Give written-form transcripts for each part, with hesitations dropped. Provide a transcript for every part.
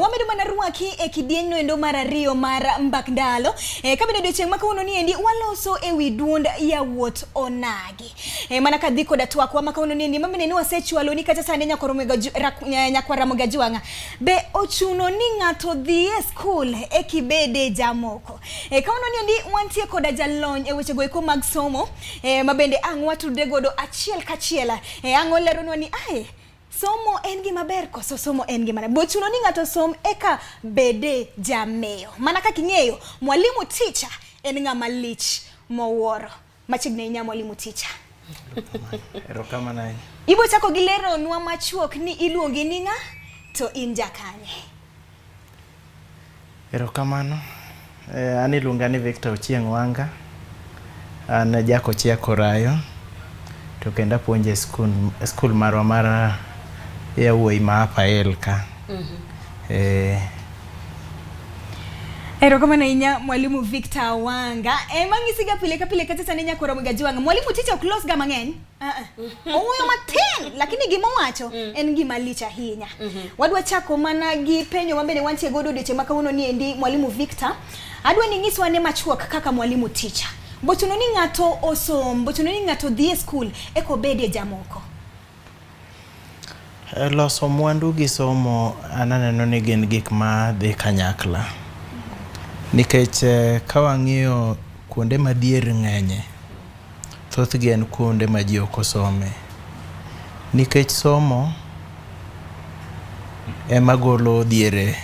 Wamedo mana rwaki e kidieny noendo mar ariyo mar mbak ndalo. Kabedo odiochieng' ma kawuono ni endi waloso e wi duond yawuot onagi. Mana kadhi koda twakwa ma kawuono ni endi mabende ni wasechwalo ni kata sani nyakwar Ramogi Ajwang'a. Be ochuno ni ng'ato dhi e skul e kibede jamoko. Kawuono ni endi wantie koda jalony e wechego eko mag somo mabende ang' watudre godo achiel kachiel. Ang' oleronwa ni ae somo en gima ber koso somo en gima bo chuno ni ng'ato som eka bede jameyo. Mana kaka ing'eyo, mwalimu teacher en ng'ama lich mowuoro. Machiegni ahinya mwalimu teacher. Erokamano ahinya. Ibo chako gi leronwa machuok ni iluongi ni ng'a to in jakanye. Erokamano. An iluonga ni Victor Ochieng' Wanga. An jakochia Korayo. To kendo apuonjo e skul marwa mar yawuoyi ma Upper Hill ka. Erokamano ahinya mwalimu Victor Wanga. Mang'isi ga pile ka pile kata sani nyakwar Ramogi Ajwang'a. Mwalimu teacher ok los ga mang'eny. Owuoyo matin lakini gima owacho en gima lich ahinya. Wadwa chako mana gi penjo mabende wantie godo odiochieng' ma kawuono ni endi mwalimu Victor. Adwa ni ing'iswa ane machuok kaka mwalimu teacher. Bochuno ni ng'ato osom, bochuno ni ng'ato dhi e skul eka obedie jamoko. Loso mwandu gi somo an aneno ni gin gik ma dhi kanyakla. Nikech ka wang'iyo kuonde ma dhier ng'enye, thothgi en kuonde ma ji ok osome. Nikech somo ema golo dhier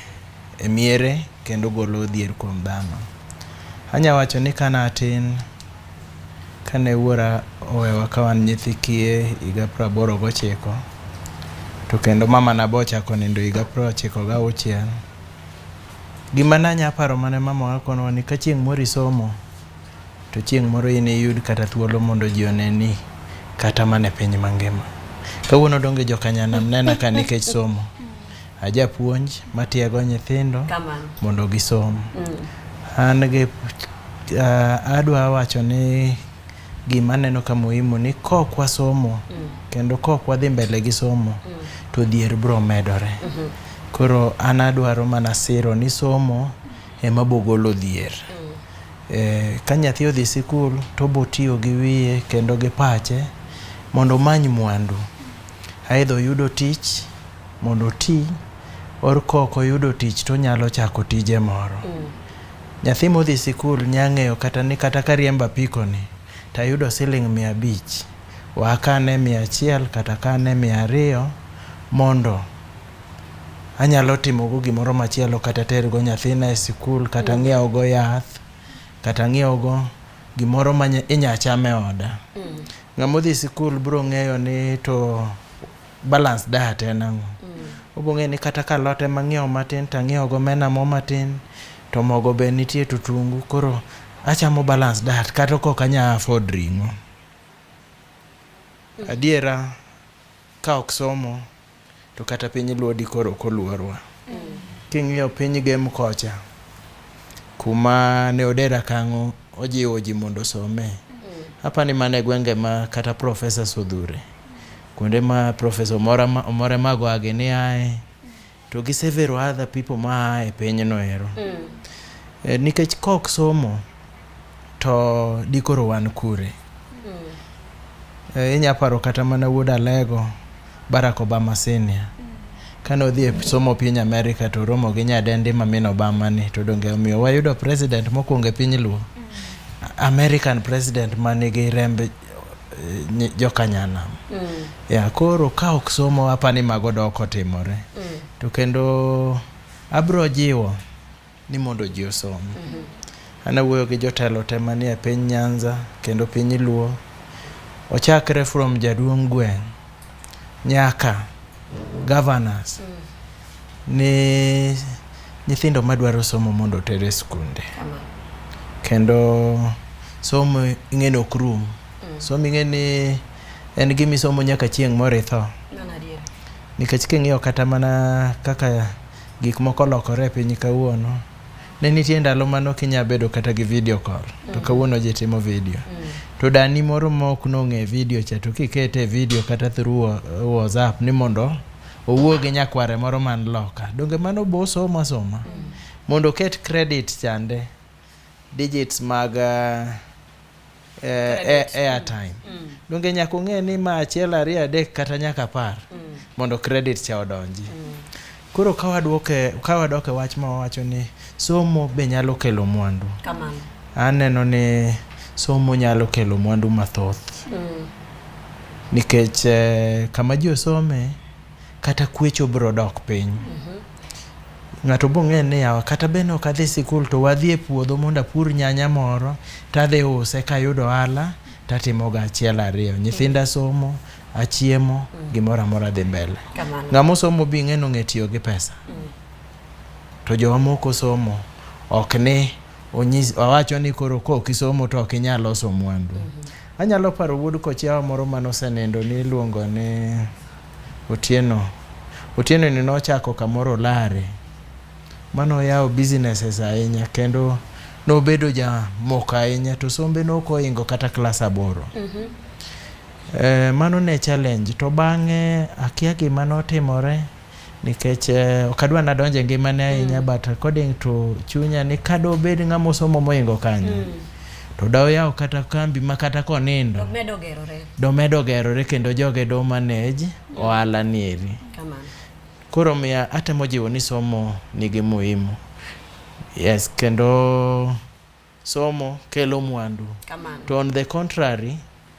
e miere kendo golo dhier kuom dhano. Anya wacho ni kane atin, kane wuora owewa ka wan nyithi kiye higa 89, to kendo mamana be ochako nindo higa 96. Gima nanya paro mane mamawa konwa ni ka chieng' moro isomo, to chieng' moro in iyud kata thuolo mondo ji oneni kata mana e piny mangima. Kawuono donge jokanyanam nena ka nikech somo. Ajapuonj matiego nyithindo mondo gisom. An gi adwa wacho ni gima aneno ka muhimu ni kok wasomo kendo kok wadhi mbele gi somo to dhier bro medore. Koro an adwaro mana siro ni somo ema bogolo dhier. Ka nyathi odhi sikul to obo tiyo gi wiye kendo gi pache mondo omany mwandu. Aidha oyudo tich mondo oti or kok oyudo tich to onyalo chako tije moro. Nyathi modhi sikul nya ng'eyo kata ni kata kariembo apiko ni to ayudo siling 500, we akane 100 kata akane 200 mondo anyalo timogo gimoro machielo kata tergo nyathina e sikul kata ng'iewogo yath kata ng'iewogo gimoro ma inya cham e oda. Ng'ama odhi sikul biro ng'eyo ni to balance diet en ang'o. Obo ng'eyo ni kata ka alot ema ang'iewo matin to ang'iewo go omena mo matin to mogo be nitie to otungu koro achamo balance diet kata ok anya afford ring'o. Adiera ka ok somo to kata piny luo dikoro ok oluorwa. King'iyo piny Gem kocha kuma ne Odera Kang'o ojiwo ji mondo osome. Apani mano e gwenge ma kata professors odhure. Kuonde ma Professor Omore Magwagi ni ae to gi several other people ma ae pinyno ero. Nikech kok somo to dikoro wan kure. Inya paro kata mana wuod Alego Barack Obama Senior. Kane odhi e somo piny Amerika to oromo gi nyadendi ma min Obama ni to donge omiyo wayudo president mokwongo e piny Luo. American president manigi remb jokanyanam. Ya koro ka ok somo apani mago dok otimore. To kendo abro jiwo ni mondo ji osom. An awuoyo gi jotelo te manie piny Nyanza kendo piny Luo. Ochakre from jaduong' gweng' nyaka governors ni nyithindo madwaro somo mondo oter e skunde. Kendo somo ing'e ni ok rum. Somo ing'e ni en gima isomo nyaka chieng' moro itho. Nikech king'iyo kata mana kaka gik moko olokore e piny kawuono, ne nitie ndalo mane ok inyal bedo kata gi video call to kawuono ji timo video. To dani moro ma ok nong'e video cha to kikete e video kata through WhatsApp ni mondo Owuo gi nyakware moro man loka. Donge mano bo somo asoma? Mondo oket credit chande digits mag airtime. Donge nyaka ong'e ni ma 1 2 3 kata nyaka 10 mondo credit cha odonji. Koro ka waduoke, ka wadok e wach ma wawacho ni somo be nyalo kelo mwandu. Kamano. Aneno ni somo nyalo kelo mwandu mathoth. Nikech kama ji osome kata kwecho biro dok piny. Ng'ato bo ng'e ni yawa kata bende ok adhi sikul to wadhi e puodho mondo apur nyanya moro tadhi use kayudo ohala tatimoga 1 2. Nyithinda somo, achiemo, gimoro amora dhi mbele. Ng'ama osomo bi ng'e nong'e tiyo gi pesa. To jowa mok osomo ok ni owacho ni koro kok isomo to ok inyal loso mwandu. Anyalo paro wuod kochiawa moro manosenindo ni iluongo ni Otieno. Otieno ni nochako kamoro Olare. Mano oyawo businesses ahinya kendo nobedo jamoko ahinya to sombe nokoingo kata klas 8. Mano ne challenge to bang'e akia gima notimore nikech ok adwa nadonje ngimane ahinya but according to chunya ni kadobed ng'ama osomo moingo kanyo to doyawo kata kambi ma kata konindo domedo gerore kendo joge do manage ohala nieri. Koro miya atemo jiwo ni somo nigi muhimu. Yes, kendo somo kelo mwandu. To on the contrary,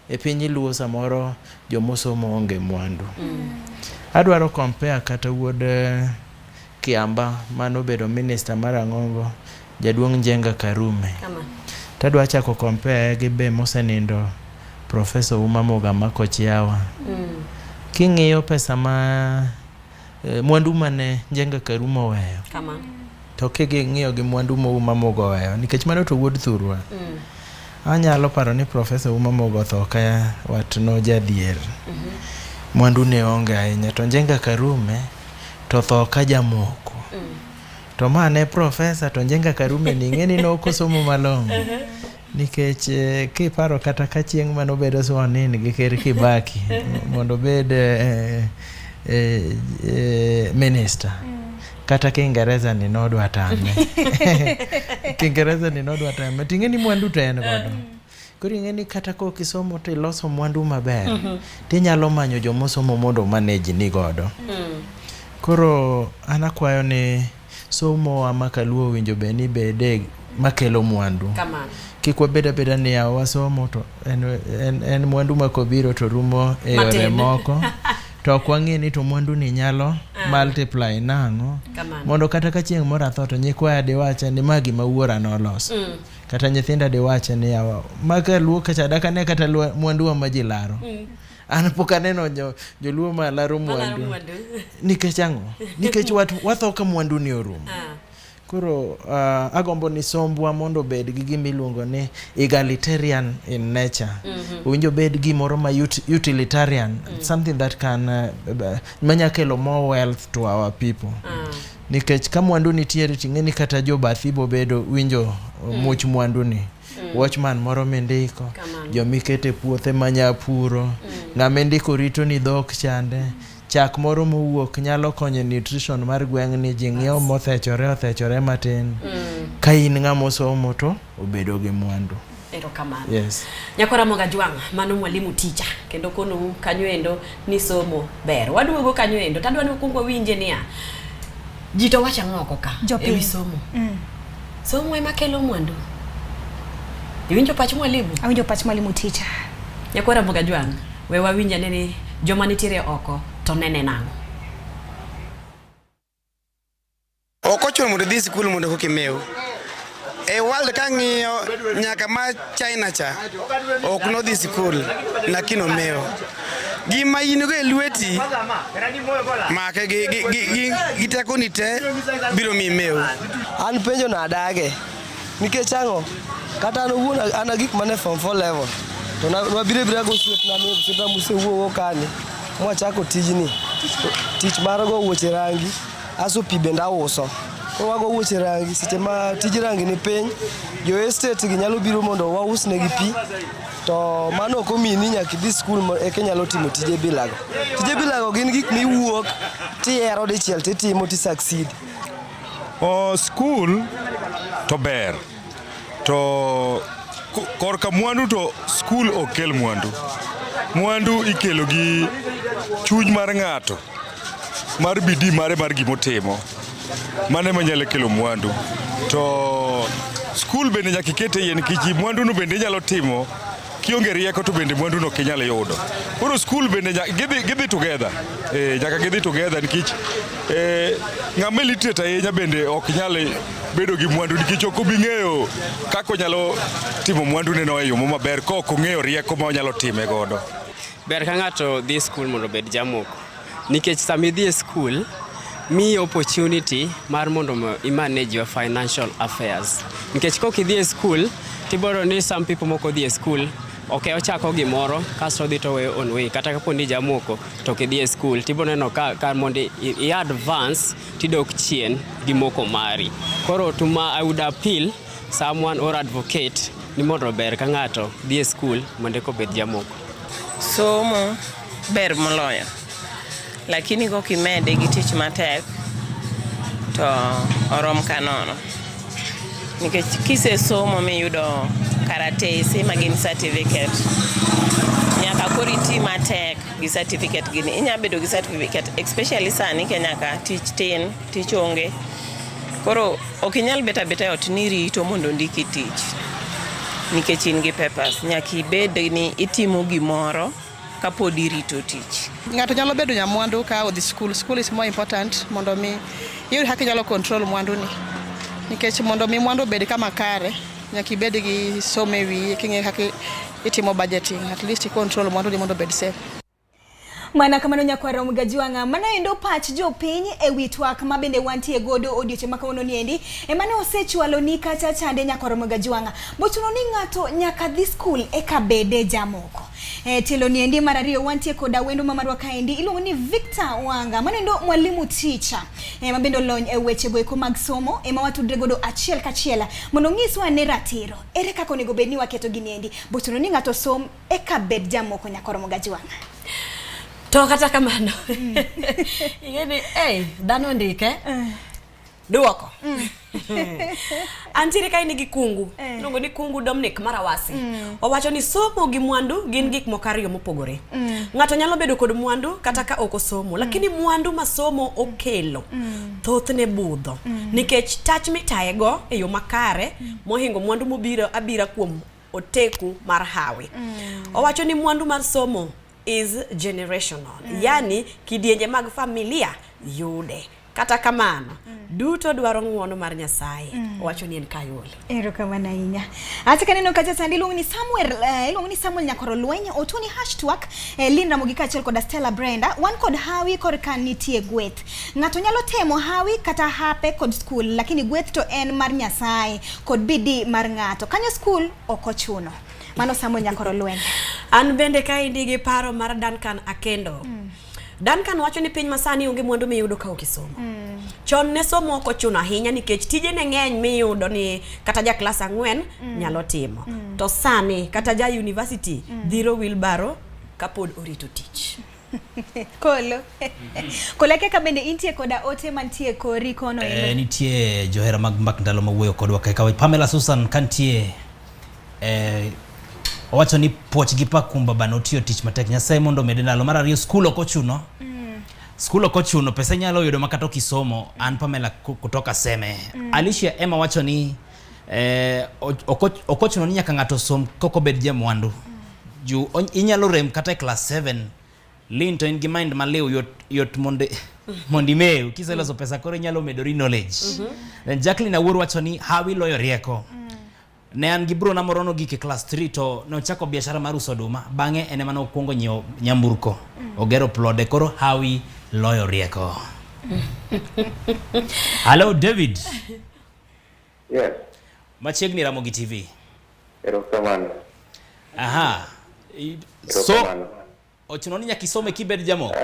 e piny Luo samoro jomosomo onge mwandu. Adwaro compare kata wuod Kiamba manobedo minister mar Ang'ongo, jaduong' Njenga Karume. Tadwa chako compare gi be mosenindo Professor Uma Muga ma Kochiawa. King'iyo pesa ma mwandu mane Njenga Karume oweyo. To king'iyo gi mwandu ma Uma Muga oweyo, nikech mano to wuod thurwa. Anyalo paro ni Professor Uma Muga otho ka wat no jadhier. Mwandu ne onge ahinya to Njenga Karume to tho ka jamoko. To ma ne professor to Njenga Karume ni ing'e ni nokosomo malong'o. Nikech kiparo kata ka chieng' manobedo sworn in gi Ker Kibaki mondo obed minister. Kata Kiingereza ni nodwa tame. Kiingereza ni nodwa tame. Ting'e ni mwandu to en godo. Koro ing'e ni kata kok isomo to iloso mwandu maber, tinyalo manyo jomosomo mondo manage ni godo. Koro an akwayo ni somo wa ma kaluo owinjo bed ni bede makelo mwandu. Kik wabed abeda ni yawa wasomo to en mwandu ma kobiro to rumo e yore moko. To ok wang'e ni to mwandu ni nyalo multiply nang'o. Mondo kata ka chieng' moro atho to nyikwaya diwacha ni ma gima wuora noloso. Kata nyithinda diwache ni yawa maka luo kacha daka ne kata mwandu wa ma ji laro. An pok aneno joluo ma laro mwandu. Nikech ang'o? Nikech watho ka mwandu ni orumo. Koro agombo ni sombwa mondo obed gi gima iluongo ni egalitarian in nature. Owinjo obed gimoro ma utilitarian, something that can manya kelo more wealth to our people. Nikech ka mwandu nitiere ting'e ni kata jobathi bobedo winjo much mwandu ni. Watchman moro mindiko, jomikete puothe manya puro, ng'ama indiko rito ni dhok chande, chak moro mowuok nyalo konyo nutrition mar gweng' ni ji ng'iewo mothechore othechore matin. Ka in ng'ama osomo to obedo gi mwandu. Erokamano. Yes. Nyakwara Moga Jwang', mano mwalimu teacher kendo konou kanyo endo ni somo ber. Waduogo kanyo endo tadwa ni wakwong wawinje niya ji to wacho ang'o oko ka ewi somo. Somo ema kelo mwandu. Iwinjo pach mwalimu? Awinjo pach mwalimu teacher. Nyakwara Moga Jwang', we wawinj ane ni joma nitiere oko to nene nang'o. Ok ochuno mondo idhi sikul mondo koka imew. E world kang'iyo nyaka ma China cha ok nodhi sikul lakini omewo. Gima in go e lweti make gi tekoni te biro miyi mew. An penjo na adage nikech ang'o kata an owuon an agik mana e form 4 level to wabiro abira gi osiepna ni osiepna musewuogo kani mwachako tijni tich mar go wuoche rangi aso pi bende auso. Koro wago wuoche rangi seche ma tij rangi ni piny, jo estate gi nyalo biro mondo wausnegi pi to mano ok omiyi ni nyaka idhi skul eka inyalo timo tije bilago. Tije bilago gin gik miwuok tihero dichiel titimo ti succeed. O, skul to ber to korka mwandu to skul ok kel mwandu. Mwandu ikelo gi chuny mar ng'ato mar bidii mare mar gimotimo. Mano ema nyalo kelo mwandu. To skul bende nyaka iket e iye nikech mwandu no bende inyalo timo kionge rieko to bende mwandu no ok inyal yudo. Koro skul bende gidhi, gidhi together. Eh, nyaka gidhi together nikech eh, ng'ama illiterate ahinya bende ok nyal bedo gi mwandu nikech ok obi ng'eyo kaka onyalo timo mwandu ne no e yo maber ka ok ong'eyo rieko ma onyalo time godo. Ber ka ng'ato dhi skul mondo obed jamoko nikech sama idhi e skul miyi opportunity mar mondo i manage your financial affairs nikech kok idhi e skul tiboro ni some people moko odhi e skul ok ochako gimoro kasto odhi to oweyo on way kata kapo ni jamoko to ok idhi e skul tibo neno ka kar mondo i advance tidok chien gi moko mari koro to ma I would appeal someone or advocate ni mondo ber ka ng'ato dhi e skul mondo eka obed jamoko. Somo ber moloyo, lakini kok imede gi tich matek to orom ka nono. Nikech kisesomo miyudo karatese magin certificate, nyaka koro iti matek gi certificate gini. Inya bedo gi certificate especially sani Kenya ka tich tin, tich onge. Koro ok inyal bet abeta e ot ni irito mondo ondiki tich nikech in gi papers. Nyaka ibed ni itimo gimoro kapod irito tich. Ng'ato nyalo bedo nyamwandu ka odhi skul. School is more important mondo mi iyud kaka inyalo control mwandu ni. Nikech mondo mi mwandu obed kama kare, nyaka ibed gi somo e wiyi king'e kaka itimo budgeting. At least i control mwandu ni mondo obed safe. Mana kamano nyakwar Ramogi Ajwang'a, mano endo pach jopiny e wi twak ma bende wantie godo odiochieng' ma kawuono ni endi, ema ne osechwalo ni kacha chande nyakwar Ramogi Ajwang'a. Bochuno ni ng'ato nyaka dhi skul eka bede jamoko. E, tielo ni endi mar ariyo wantie koda wendo ma marwa kaendi iluongo ni Victor Wanga, mano endo mwalimu teacher e, ma bende olony e weche go eko mag somo ema watudre godo achiel kachiel mondo onyiswa ane ratiro ere kaka onego bed ni waketo gini endi. Bochuno ni ng'ato som eka bed jamoko nyakoro Mogajwang'. To kata kamano, ing'e ni ei dhano ondike duoko. Antiere kae nigi kungu. Iluongo ni kungu Dominic Marawasi. Owacho ni somo gi mwandu gin gik moko ariyo mopogore. Ng'ato nyalo bedo kod mwandu kata ka ok osomo, lakini mwandu ma somo okelo thothne budho. Nikech tach mitaye go e yo makare mohingo mwandu mobiro abira kuom oteku mar hawi. Owacho ni mwandu mar somo is generational. Yani kidienje mag familia yude. Kata kamano, duto dwaro ng'uono mar Nyasaye. Owacho ni en Kayole. Erokamano ahinya. Acha kaneno kacha sandi iluongo ni Samuel, iluongo ni Samuel Nyakoro Lweny, otuni hashtag Lynn Ramogi kaachiel koda Stella Brenda, wan kod hawi korka nitie gweth. Ng'ato nyalo temo hawi kata hape kod skul, lakini gweth to en mar Nyasaye kod bidii mar ng'ato. Kanyo skul ok ochuno. Mano Samuel Nyakoro Lweny. An bende kaendi gi paro mar Duncan Akendo. Duncan wacho ni piny masani onge mwandu miyudo ka ok isomo. Chon ne somo ok ochuno ahinya nikech tije ne ng'eny miyudo ni kata ja klas ang'wen nyalo timo. To sani kata ja university dhiro wheelbarrow kapod orito tich. Kolo. Kolo kaka bende intie koda ote mantie kori kono endo. Nitie johera mag mbak ndalo mawuoyo kodwa kae kawe Pamela Susan kantie owacho ni puoch gi pak kuom baba notiyo tich matek Nyasaye mondo omede ndalo. Mar ariyo skul ok ochuno. Skul ok ochuno, pesa inyalo yudo makata ok isomo. An Pamela kutoka Seme. Alicia Emma wacho ni ok ochuno ni nyaka ng'ato som kok obed jamwandu. Ju inyalo rem kata e class 7. Lin to in gi mind maliw yot, yot mondo imew. Kiseloso pesa koro inyalo medori knowledge. Then Jacqueline Awuor wacho ni hawi loyo rieko. Ne an gi bro na moro nogik e class 3 to nochako biashara mar uso oduma. Bang'e en ema nokwongo nyiewo nyamburko. Ogero plode koro hawi loyo rieko. Hello David. Yes. Machiegni Ramogi TV. Erokamano. Aha. So ochuno ni nyaka isome kibed jamoko.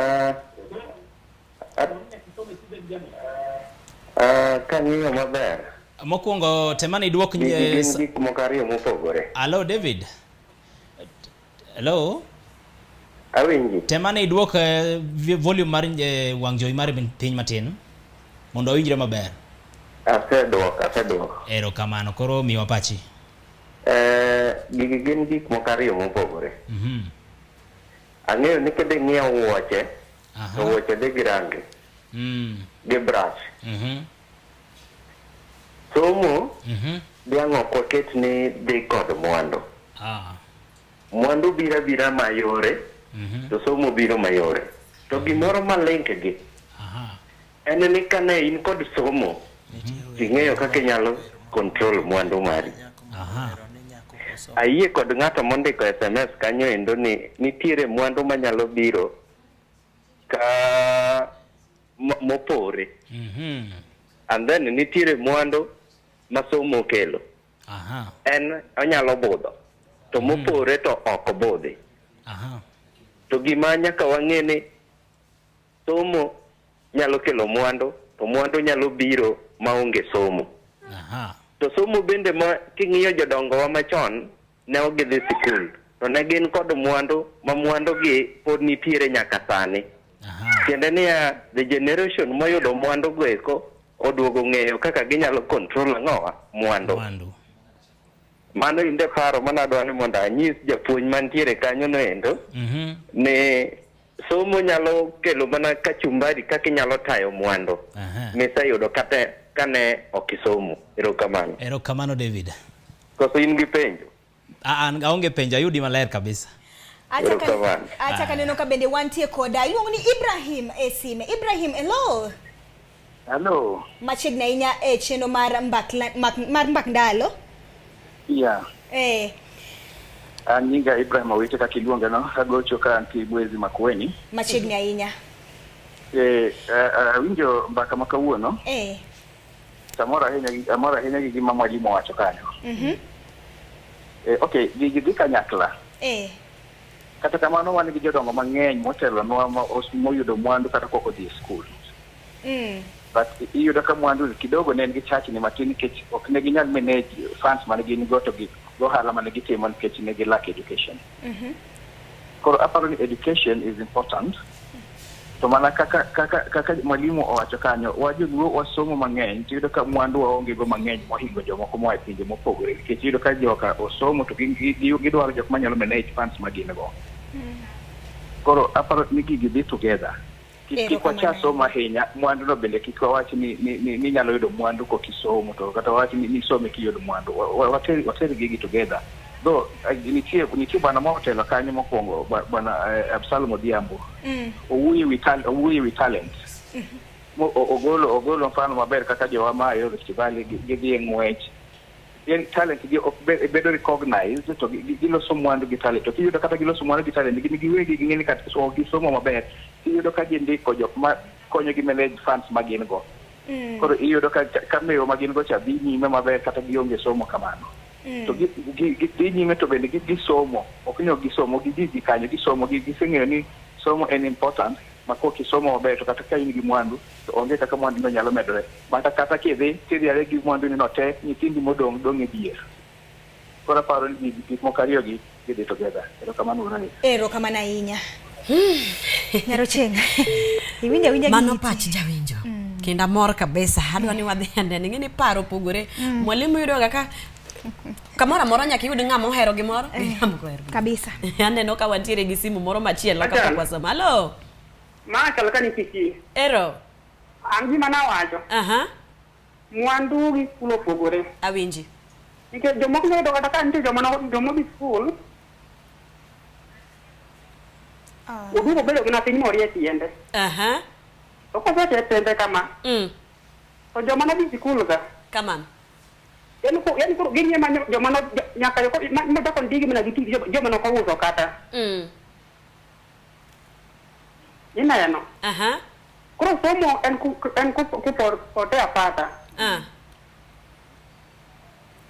Kang'iyo maber. Mokwongo temane iduok Gigi gin gik moko ariyo mopogore. Hello David. Hello. Awinji. Temane iduok volume mar wang' jowi mari piny matin mondo awinjre maber. Aseduoko, aseduoko. Erokamano, koro miwa pachi. Gigi gin gik moko ariyo mopogore. Ang'eyo ni kidhi ng'iewo wuoche, to wuoche dhi gi rangi, gi brush. Somo, dhiang' ok waket ni dhi kod mwandu. Mwandu biro abira mayore, to somo biro mayore. To gimoro ma link gi, en ni kane in kod somo, ting'eyo kaka inyalo control mwandu mari. Ayie kod ng'ato mondiko SMS kanyo endo ni nitiere mwandu manyalo biro ka mopore. And then nitiere mwandu ma somo kelo. En onyalo budho. To mopore to ok budhi. To gima nyaka wang'e ni somo nyalo kelo mwandu, to mwandu nyalo biro maonge somo. To somo bende ma king'iyo jodongowa machon ne ok gidhi sikul, to ne gin kod mwandu ma mwandu gi pod nitiere nyaka sani. Tiende niya, the generation moyudo mwandu go eko oduogo ng'eyo kaka ginyalo control ang'owa mwandu. Mano inde paro mana adwa ni mondo anyis japuonj mantiere kanyo no endo ni somo nyalo kelo mana kachumbari kaka inyalo tayo mwandu miseyudo kata kane ok isomo. Erokamano. Erokamano David. Koso in gi penjo? An aonge penjo, ayudi maler kabisa. Achaka neno ka bende wantie koda iluongo ni Ibrahim e sime. Ibrahim, hello. Hello. Machiegni ahinya e chenro mar mbak ndalo. Yeah. An nyinga Ibrahim Owete kaka iluonge no, agocho ka an Kibwezi Makueni. Machiegni ahinya. Awinjo mbaka ma kawuono. Amor ahinya gi gima mwalimu owacho kanyo. Okay, gigi dhi kanyakla. Kata kamano wan gi jodongo mang'eny motelonwa moyudo mwandu kata kok odhi e skul. But iyudo ka mwandu kidogo ne en gi chachni matin nikech ok ne ginyal manage funds mane gin go to gi gohala mane gitimo nikech ne gi lack education. Koro aparo ni education is important. To mana kaka mwalimu owacho kanyo, wa joluo wasomo mang'eny, tiyudo ka mwandu waonge go mang'eny mohingo jomoko moa e pinje mopogore nikech iyudo ka joka osomo to gidwaro jok manyalo manage funds ma gin go. Koro aparo ni gigi dhi together. Kik wacha somo ahinya, mwandu no bende kik wawach ni nyalo yudo mwandu kok isomo, to kata wawach ni isome kiyudo mwandu. Water gigi together. Though nitie bwana motelo kanyo mokwongo, bwana Absalom Odhiambo. Owuoyo wi talent. Ogolo mfano maber kaka jowa ma e Rift Valley gidhi e ng'wech. Talent gi ok bedo recognized to giloso mwandu gi talent. To kiyudo kata giloso mwandu gi talent, gin giwegi ging'e ni kata ok gisomo maber, iyudo ka gindiko jok ma konyogi manage funds ma gin go. Koro iyudo ka mewo ma gin go cha dhi nyime maber kata gionge somo kamano. To gi nyime to bende gisomo, ok ni ok gisomo, gidhi kanyo gisomo, giseng'eyo ni somo en important, ma kok isomo maber to kata ka in gi mwandu to onge kaka mwandu no nyalo medore. Mata kata kidhi tidhi gi mwandu ni no te, nyithindi modong' dong' e dhier. Koro aparo ni gik moko ariyo gi gidhi together. Erokamano wuora. Erokamano ahinya. Nyarocheng'. Iwinjo awinja mano pach jawinjo. Kendo amor kabisa. Adwa ni wadhi anene. Ing'e ni paro opogore. Mwalimu yudo ga ka kamoro amora nyaka iyud ng'ama ohero gimoro gi ng'ama ok ohero. Kabisa. Aneno ka wantiere gi simu moro machielo kapok wasomo. Hello. Ma chal ka ni kiki. Ero. An gima nawacho. Mwandu gi skul opogore. Awinji. Nikech jomoko nyalo yudo kata ka nitie joma odhi skul, oduogo obedo gi piny morie tiende. To kosetie tiende kama, to joma nodhi sikul ga. Kamano. Yani koro gin ema joma nyaka machako ndigi mana gi tich joma nok ouso kata. Ineno. Koro somo en kupotea pata.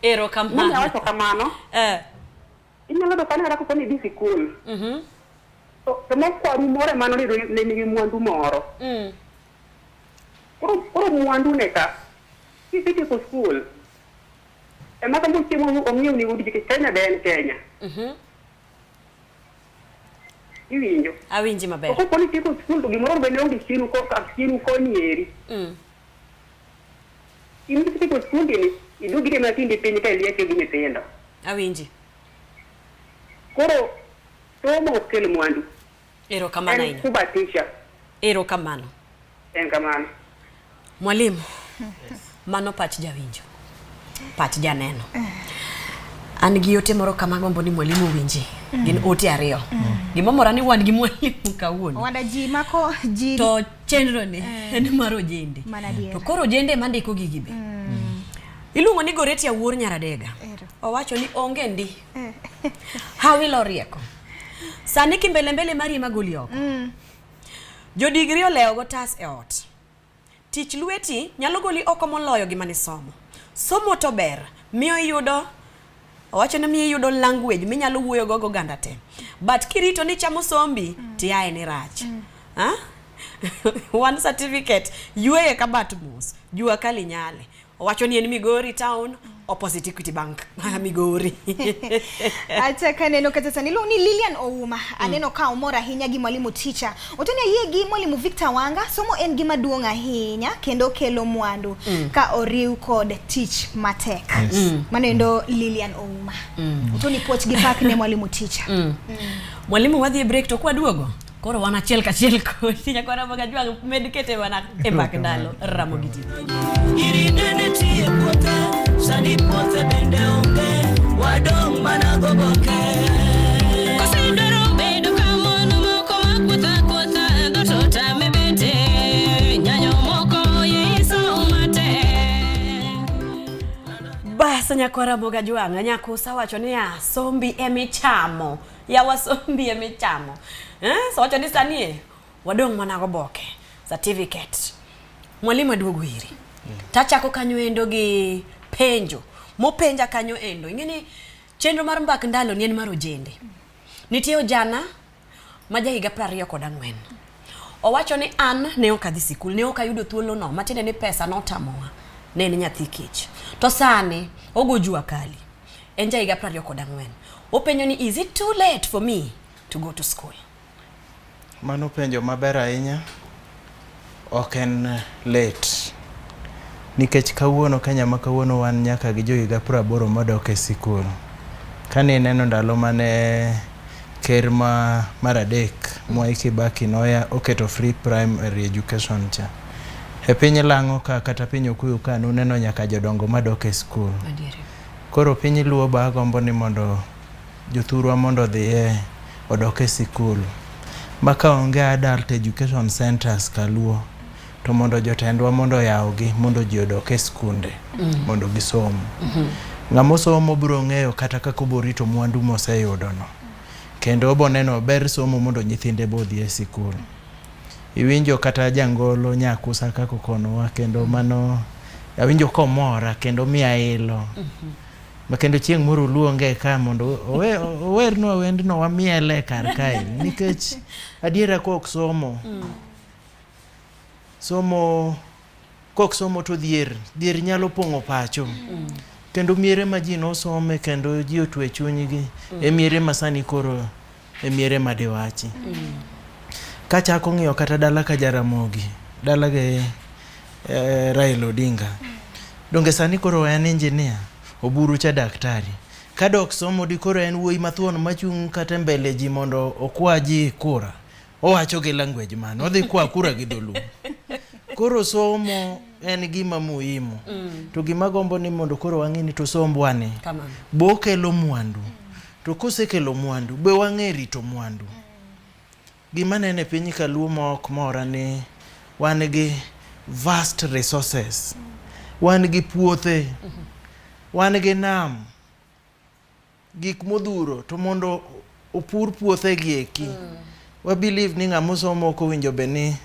Erokamano. Mane awacho kamano. Inyalo yudo kanyo kata kopo ni idhi sikul. To mokwaru moro ema ne nigi mwandu moro. Koro mwandu ne ka. Kisetieko skul, ema kambo chiemo ong'iew ni udi nikech Kenya be en Kenya. Iwinjo? Awinji maber. To kopo ni itieko skul to gimoro bende onge chienu ko chienu koni eri. In kisetieko skundi ni, iduog ire mana tinde piny ka ilieke gi nyithindo. Awinji. Koro somo ok kel mwandu. Erokamano En ahinya. kubatisha. Erokamano. En kamano. Mwalimu, mano pach jawinjo, pach janeno. An gi ote moro kama agombo ni mwalimu owinji. Gin ote ariyo. Gimomora ni wan gi mwalimu kawuono. Owada ji mako ji To chenro ni en mar ojende. Mana adier. To koro ojende ema ndiko gigi be. Iluongo ni Goreti Awuor Nyaradega. Owacho ni onge ndi. Hawi lo rieko. Sani kimbelembele mari ema goli oko. Jodigri olewo gotas e ot. Tich lweti nyalo goli oko moloyo gima nisomo. Somo to ber, miyo iyudo owacho ni miyo iyudo language minyalo wuoyo go goganda te. But kirito ni chamo sombi, tiaye ni rach. Ha? One certificate, yueye ka bat mos, jua kali nyale. Owacho ni en Migori town, opposite Equity Bank. Migori. Acha kaneno kata sani iluongo ni Lilian Ouma. Aneno ka omor ahinya gi mwalimu teacher. Otoni ayie gi mwalimu Victor Wanga, somo en gima duong' ahinya kendo kelo mwandu ka oriw kod tich matek. Yes. Mano endo Lilian Ouma. Otoni puoch gi pak ne mwalimu teacher. Mwalimu wadhi e break to kwaduogo koro wan achiel kachiel kodi nyakwara Magajwang' med kete mana e mbak ndalo Ramogi TV. Irinde nitie puothe, sani puothe bende onge, wadong' mana goboke. Kosedwaro bedo kamano moko makuotha kuotha dhoot otame bete nyanyo moko iso matek. Bas nyakwara Mogajwang' nyakusa wacho niya sombi emichamo yawa sombi emichamo eh? So wacho ni sani e wadong' mana goboke certificate. Mwalimu aduogo iri tachako kanyo endo gi penjo mopenja kanyo endo ing'e ni chenro mar mbak ndalo ni en mar ojende. Nitie ojana ma ja higa 24. Owacho ni an ne ok adhi sikul, ne ok ayudo thuolono, matiende ni pesa notamowa, ne en nyathi kich. To sani ogo jua kali, en ja higa 24. Openjo ni is it too late for me to go to school? Mano penjo maber ahinya. Ok en late. Nikech kawuono Kenya ma kawuono wan nyaka gi johiga 80 modok e sikul. Kane ineno ndalo mane ker ma mar adek Mwai Kibaki noya oketo free primary education cha. E piny Lang'o ka kata piny Okuyu ka nuneno nyaka jodongo madok e skul. Koro piny Luo ba agombo ni mondo jothurwa mondo odhiye odok e sikul. Ma ka onge adult education centers kaluo to mondo jotendwa mondo oyawgi mondo ji odok e skunde mondo gisom. Ng'ama osomo biro ng'eyo kata kaka obo rito mwandu moseyudono. Kendo obo neno ber somo mondo nyithinde be odhi e sikul. Iwinjo kata jangolo Nyakusa kaka okonowa kendo mano awinjo komora kendo miya ilo. Ma kendo chieng' moro uluonge ka mondo owernwa wendno wamiele kar kae nikech adiera kok somo somo kok somo to dhier dhier nyalo pong'o pacho kendo miere ma ji nosome kendo ji otwe chunygi e miere ma sani koro e miere ma diwachi. Kachako ng'iyo kata dala ka Jaramogi dala gi Raila Odinga donge sani koro en engineer Oburu cha daktari kadok somo di koro en wuoyi mathuon machung' kata mbele ji mondo okwa ji kura owacho gi language mane odhi kwa kura gi dholuo. Koro somo en gima muhimu. To gima gombo ni mondo koro wang'e ni to sombwa ni bo kelo mwandu. To kosekelo mwandu be wang'e rito mwandu. Gima neno e piny kaluo ma ok mora ni wan gi vast resources. Wan gi puothe. Wan gi nam. Gik modhuro to mondo opur puothe gi eki. Wa believe ni ng'ama osomo ok owinjo bed ni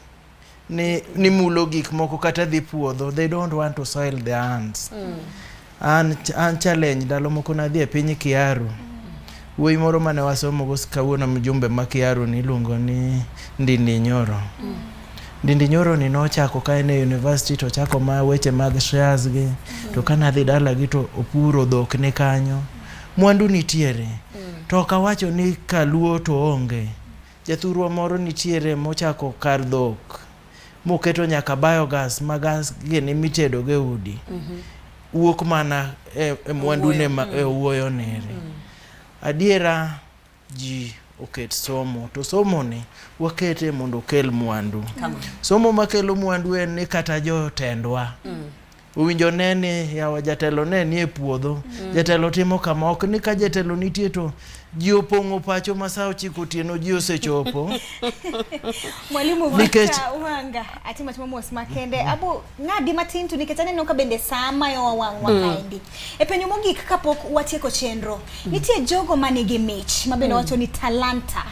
ni mulo gik moko kata dhi puodho. They don't want to soil their hands. An an challenge ndalo moko nadhi e piny Kiaru. Wuoyi moro mane wasomo go kawuono mjumbe ma Kiaru ni iluongo ni Ndindi Nyoro. Ndindi Nyoro ni nochako ka en e university to ochako ma weche mag shares gi to ka nadhi dalagi to opuro dhok ni kanyo. Mwandu nitiere. To ok awacho ni kaluo to onge. Jathurwa moro nitiere mochako kar dhok moketo nyaka biogas ma gas gini mitedo go e udi. Wuok mana e, e mwandune ma e owuoyo nere. Adiera ji oket somo to somo ni wakete mondo okel mwandu. Somo makelo mwandu en ni kata jotendwa owinjo ne ni yawa jatelo ne nie puodho jatelo timo kama ok ni ka jatelo nitie to ji opong'o pacho ma saa ochiko otieno ji osechopo Mwalimu Nikech- Victor Wanga atimo atima mos makende abo ng'adi matin to nikech aneno ka bende saa mayowa wang'wa kaendi e penjo mogik kapok watieko chenro nitie jogo manigi mich ma bende wacho ni talanta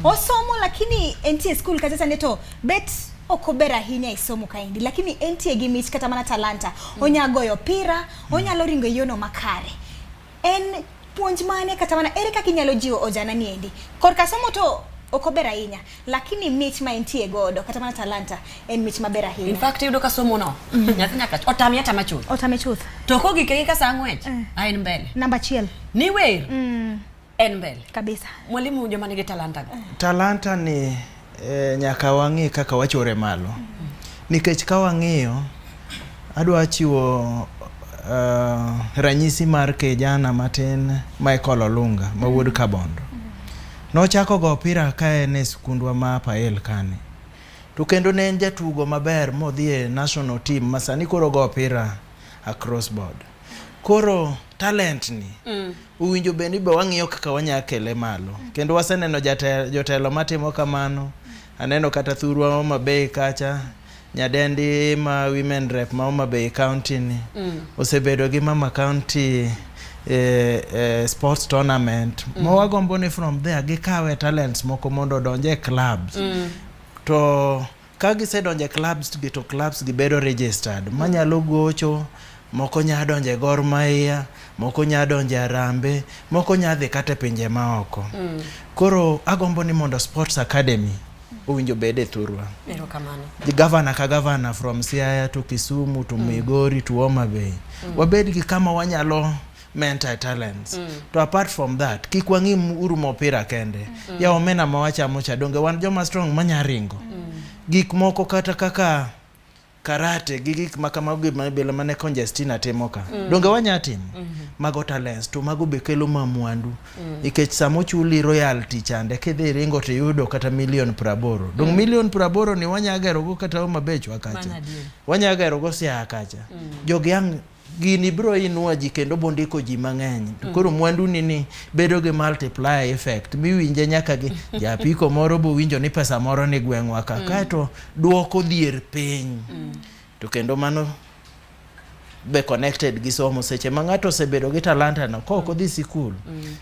osomo lakini entie e skul kacha chande to bet ok ober ahinya e somo kaendi lakini entie gi mich kata mana talanta onya goyo pira onyalo ringo e yono makare en puonj mane kata mana ere kaka inyalo jiwo ojana ni endi korka somo to ok ober ahinya lakini mich ma entie godo kata mana talanta en mich maber ahinya In fact iyudo ka somo no nyathi nyaka otami atama chuth. Otame chuth. To kogik e ka sa ng'wech, a en mbele. Namba achiel. Ni wer. En mbele. Kabisa. Mwalimu joma nigi talanta go. Talanta ni eh, nyaka wang'i kaka wachore malo. Nikech ka wang'iyo, adwa chiwo ranyisi mar kijana matin Michael Olunga ma wuod Kabondo. Nochako go opira ka en e skundwa ma Pael kani. To kendo ne en jatugo maber modhi e national team ma sani koro go opira across board. Koro talent ni owinjo bed ni be wang'iyo kaka wanya kele malo. Kendo waseneno jotelo matimo kamano. Aneno kata thurwa Homa Bay kacha, nyadendi ma women rep ma Homa Bay County ni osebedo gi Mama County sports tournament. Ma wagombo ni from there gikawe talents moko mondo odonj e clubs. To ka gisedonjo e clubs gi to clubs gi bedo registered manyalo gocho moko nya donjo e Gor Mahia, moko nya donjo e Harambee, moko nya dhi kata e pinje maoko. Koro agombo ni mondo Sports Academy owinjo bed e thurwa. Erokamano. Gavana ka gavana from Siaya to Kisumu to Migori to Homa Bay. Wabed gi kama wanyalo mentor talents. To apart from that, kik wang'i uru mopira kende. Ya omena ma wachamo cha donge wan joma strong manya ringo. Gik moko kata kaka karate gi gik ma kamago gi mabila mane Conjestina timo ka. Donge wanya timo? Mago talents to mago be kelo ma mwandu. Nikech sama ochuli royalty chande kidhi ringo to iyudo kata milion 80. Dong milion 80 ni wanya gero go kata Homa Bay chwa kacha. Mano adier. Wanya gero go Siaya kacha. Jogi ang' gini biro inua ji kendo bondiko ji mang'eny. To koro mwandu ni ni bedo gi multiplier effect miwinje nyaka gi japiko moro bowinjo ni pesa moro ni gweng'wa ka kaeto duoko dhier piny. To kendo mano be connected gi somo seche ma ng'ato osebedo gi talanta no ka ok odhi sikul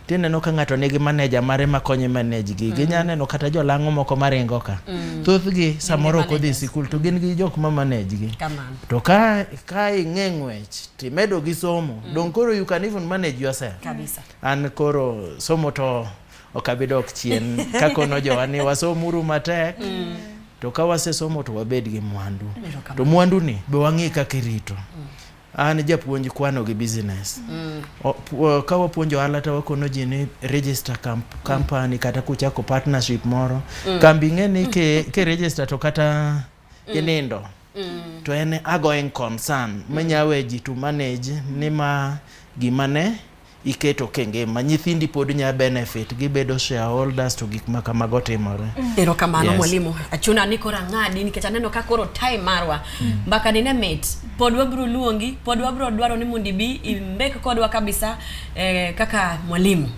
tineno ka ng'ato nigi manager mare makonye manage gi ginya neno kata jolang'o moko maringo ka thothgi samoro ok odhi sikul to gin gi jok ma manage gi Kamano. to ka ka ing'e ng'wech timedo gi somo dong koro you can even manage yourself Kabisa. an koro somo to ok abi dok chien kakono jowa ni wasomuru matek to ka wasesomo to wabed gi mwandu to mwandu ni be wang'i kaka irito an japuonj kwano gi business ka wapuonjo ohala to wakono ji ni register company kata kuchako partnership moro kambi ing'e ni ki register to kata inindo to en a going concern manyawe ji to manage ni ma gima ne iketo kengima nyithindi pod nya benefit gibedo shareholders to gik ma kamago timore. Erokamano Yes. mwalimu. Achuna ni koro ang'adi nikech aneno ka koro time marwa. Mbaka ni ne mit. Pod wabiro luongi, pod wabiro dwaro ni mondo ibi imbek kodwa kabisa kaka mwalimu.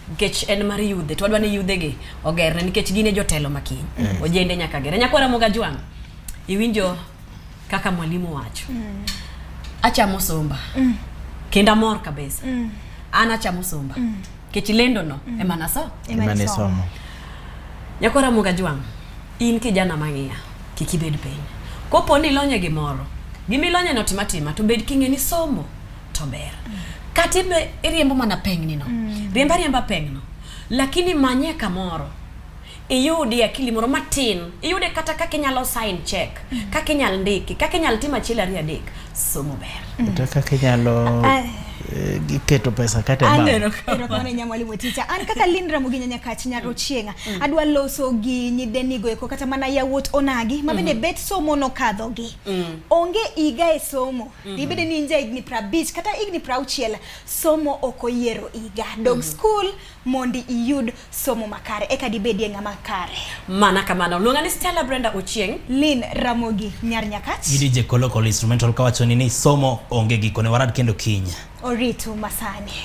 Nikech en mar yudhe, to wadwa ni yudhegi ogerne nikech gin e jotelo makiny. Ojende nyaka gere. Nyakwara Mogajwang', iwinjo kaka mwalimu wacho. Achamo somba. Kendo amor kabisa. An achamo somba. Nikech lendo no ema naso. Ema nisomo. Nyakwara Mogajwang', in kijana mang'iya, kik ibed piny. Kopo ni ilonyo e gimoro, gima ilonye no tima tima, to bed king'e ni somo to ber. Kata ibe iriembo mana pengni no. Riemba riemba pengno. Lakini manye kamoro. Iyudi akili moro matin, iyude kata kaka inyalo sign check, kaka inyalo ndiki, kaka inyalo timo achiel ariyo adek. Somo ber. Kata kaka inyalo Ah. keto pesa kata e bank. Erokamano nya mwalimu ticha. An kaka Lynn Ramogi Nyanyakach Nyarochieng'a, adwa loso gi nyidenigo eko kata mana yawuot onagi ma bende bet somo nokadhogi. Onge higa e somo. Dibede ni in ja higni 50 kata higni 60, somo ok oyiero higa. Dog skul mondi iyud somo makare eka dibedie ng'ama kare. Mana kamano. Luonga ni Stella Brenda Ochieng. Lynn Ramogi Nyar Nyakach. Gi DJ Kolokol Instrumental kawacho ni somo onge gikone warad kendo kiny. Oritu masani.